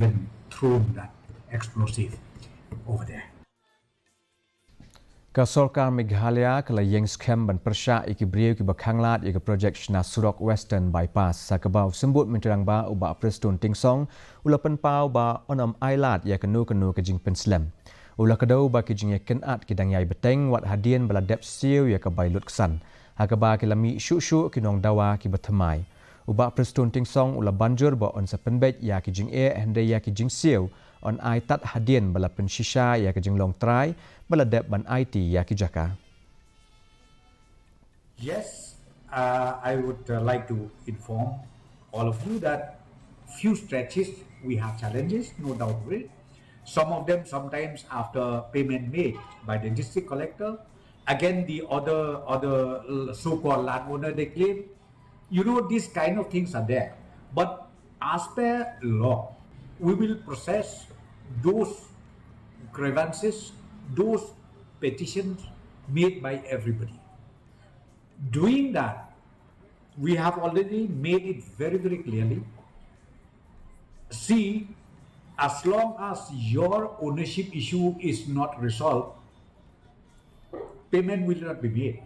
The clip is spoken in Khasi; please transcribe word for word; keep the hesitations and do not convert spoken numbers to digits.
even thrown that explosive over there. Ka sorkar Meghalaya ka la ïeng skhem ban pyrshah ïa ki briew kiba khanglad ïa ka projek shna surok Western Bypass, ha kaba u Symbud Myntri Rangbah u Bah Prestone Tynsong u la pynpaw ba un ym ailad ïa kano kano ka jingpynslem. U la kdew ba ki jingïakynad ki dang ïai bteng wat hadien ba la dep siew ïa ka bai lutksan, ha kaba ki la mih shuh shuh ki nongdawa kiba thymmai. U Bah Prestone Tynsong u la ban jur ba un sa pynbeit ïa ki jingeh, hynrei ïa ki jingsiew un ai tad hadien ba la pynshisha ïa ka jinglong trai ba la dep ban aiti ïa ki jaka. Yes, uh, I would uh, like to inform all of you that few stretches we have challenges, no doubt of it. Some of them sometimes after payment made by the district collector. Again, the other other so-called landowner, they claim, you know, these kind of things are there. But as per law, we will process those grievances, those petitions made by everybody. Doing that, we have already made it very, very clearly. See, as long as your ownership issue is not resolved, payment will not be made.